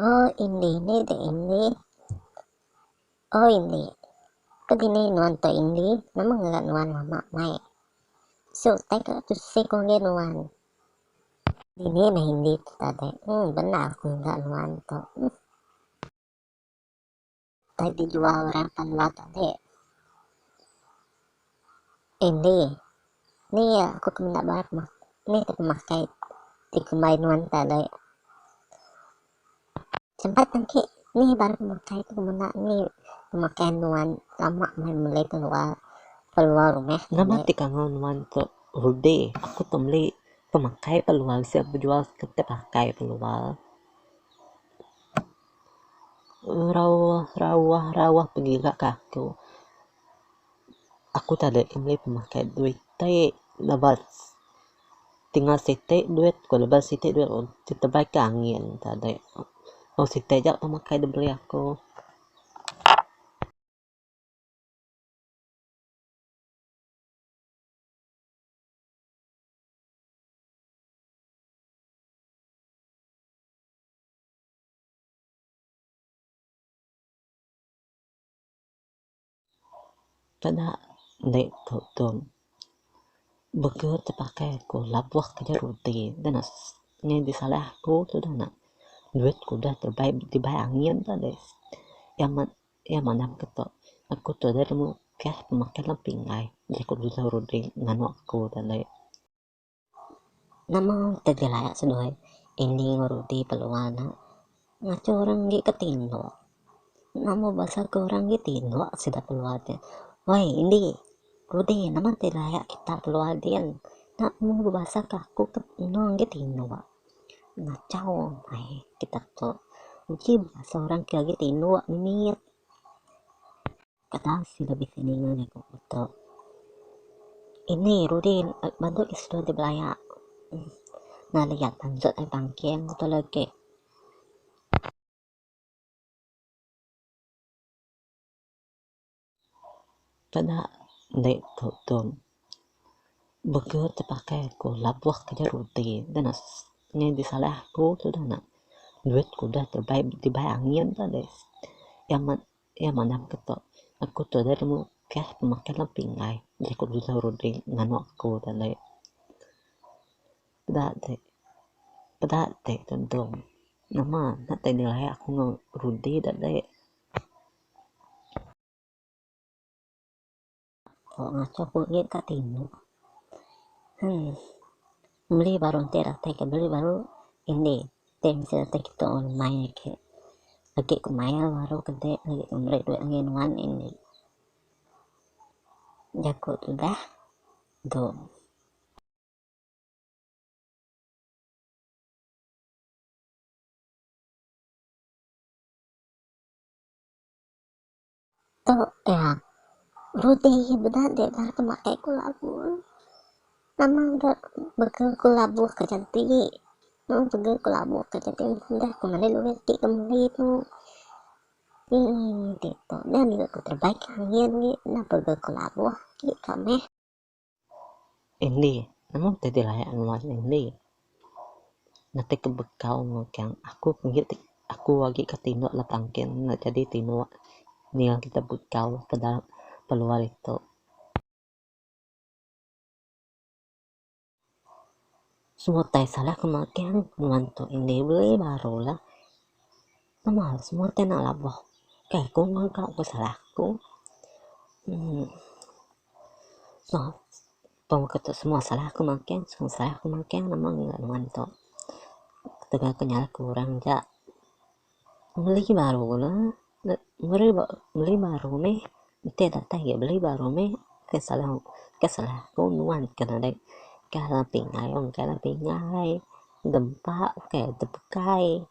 Oh indi ni deh indi. Oh indi. Ke dini nuan tu indi nama ngaga nuan lama mai. Su utai ke tusi ku ngagai nuan. Dini meh indi tu tadi. Em bendar ku ngaga nuan tu. Utai dijual orang panua tadi. Indi. Ni aku ke menda barang ni te pemakai ti kumbai nuan tadi. Sempat agi ni baru pemakai ti menda ni pemakai nuan lama meh meli keluar keluar rumah. Nama ti kangau nuan tu Rudy aku tu meli pemakai peluar siap bejual ti pakai peluar. Rauh rauh rauh pegila ka aku. Aku tadi ke meli pemakai duit ti laban tinggal siti duit ku laban siti duit ti tebai ke angin tadi. Wang siti aja pemakai da beli aku. Peda ende tu tu bege tepakai ku labuh kejep reti da ne ngin disalah aku sudah ne duit ku dah terbai dibai angin tadi. Iya manam keto aku tu adeh nemu cash pemakai dalam pingai jaku dulu runding nganu aku tadi. Nama ti dilayak seduai indi enggau rudi peluang ne ngatur orang agi ke tindok. Nama basa ke orang agi tindok sida peluang ti. Wai indi rudi nama ti dilayak kita peluang din enda mung bebasa ke aku ke endur agi tindok. Ngachau ai kita tu. Uji basa orang ke agi tindok mimit. Kata sida bisi ninga jaku ku tu. Ini Rudi bantu ke seduai ti belaya. Enda liat pansut ari pangking ku tu lagi. Peda ende tu tu bege tepakai ku labuh keja Rudi da ne ngin disalah aku sudah ne duit ku dah terbai dibai angin tadi. Iya manah keto aku tu adeh nemu cash pemakai dalam pingai jaku dulu runding nganu aku tadi. Peda ti peda ti tuntung nama ne ti nilai aku enggau Rundi tadi. Ko ngasoh ku agi ka tindok. Emm beli baru enti datai ke beli baru indi ti mesti datai kitu mai agi. Agi ku mayar baru kede agi ku meri duit ngagai nuan indi. Jaku tudah dom. Tu iya Rudi beda dek bar pemakai ku labuh. Nama da bega ku labuh ke jadi. Nama bega ku labuh ke jadi udah ku meli duit ti ke meli tu. Eee ti tu dah mega ku terbaik angin agi enda bega ku labuh agi ka meh. Indi nama ti dilayak nuan indi. Ngetik ke bekau mengkang aku penggi ti aku agi ka tindok la pangking ne jadi tindok nia kita bekau peda peluar ito. Semua tai salah ku mengkang nuan tu indi beli baru lah. Nama semua tai nak labuh kai ku ngaga ku salah ku. Uhh Wang keto semua salah ku makin, semua salah ku makin nama ngaga nuan tu. Ketegal ku nyalah ku orang ja. Meli baru ne, meri meli baru meh enti datai ga beli baru meh kai salah kai salah ku nuan ke nadai kai la pingai kai la pingai dempa kai tebukai.